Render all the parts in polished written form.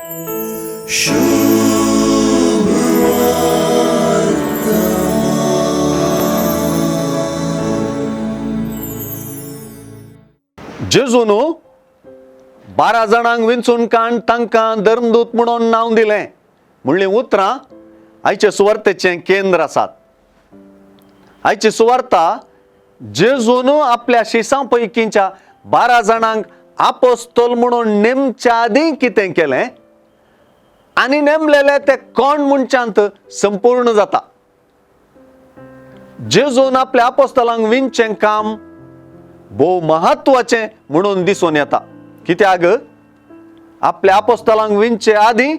जेजून 12 जाणांक विंचून काण तांकां धर्मदूत म्हणून नांव दिलें म्हणलीं उतरां आयचे सुवार्तेचें केंद्र आसात. आयची सुवार्ता जेजून आपल्या शिसां पैकींच्या 12 जाणांक आपोस्तोल म्हणून नेमच्या आदीं कितें केलें आनी नेमलेले ते कोण मनशांत संपूर्ण जाता. जेजून आपल्या आपोस्तलांक विंचें काम भोव म्हत्वाचें म्हणून दिसून येता. कित्याक आपल्या आपोस्तलांक विंचे आदीं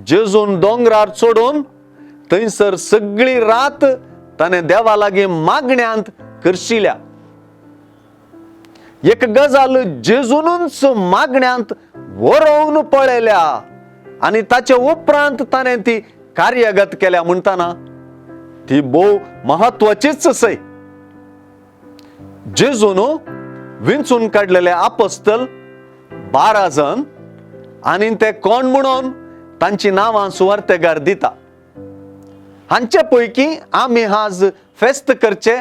जेजून दोंगरार चडून थंयसर सगळी रात ताणें देवा लागीं मागण्यांत करशिल्या. एक गजाल जेजूनच मागण्यांत वरोवन पळयल्या आनी ताचे उपरांत ताणें ती कार्यगत केल्या म्हणटाना ती भोव म्हत्वाचीच सय. जेजून विंचून काडलेले आपोस्तल 12 जण आनी ते कोण म्हणून तांची नांवां सुवार्तेगार दिता. हांचे पैकी आमी आज फेस्त करचे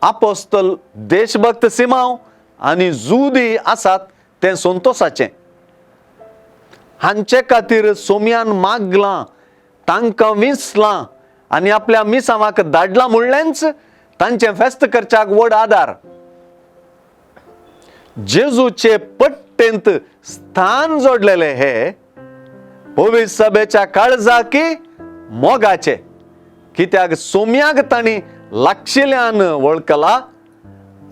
आपोस्तल देशभक्त सिमांव आनी जुदी आसात तें संतोसाचें. हांचे खातीर सोम्यान मागलां, तांकां विंचलां आनी आपल्या मिसांवाक धाडलां म्हणलेंच तांचें फेस्त करच्याक व्हड आदार. जेजूचे पट्टेंत स्थान जोडलेले हे पवित्र सभेच्या काळजाकी मोगाचे, कित्याक सोम्याक तांणी लागशिल्ल्यान वळखला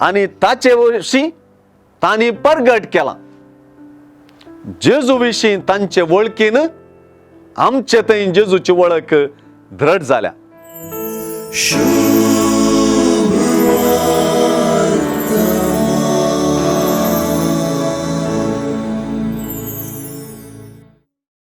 आनी ताचे विशीं तांणी परगट केला. जेजू विशीं तांचे वळखीन आमचे थंय जेजूची वळख दृढ जाल्या.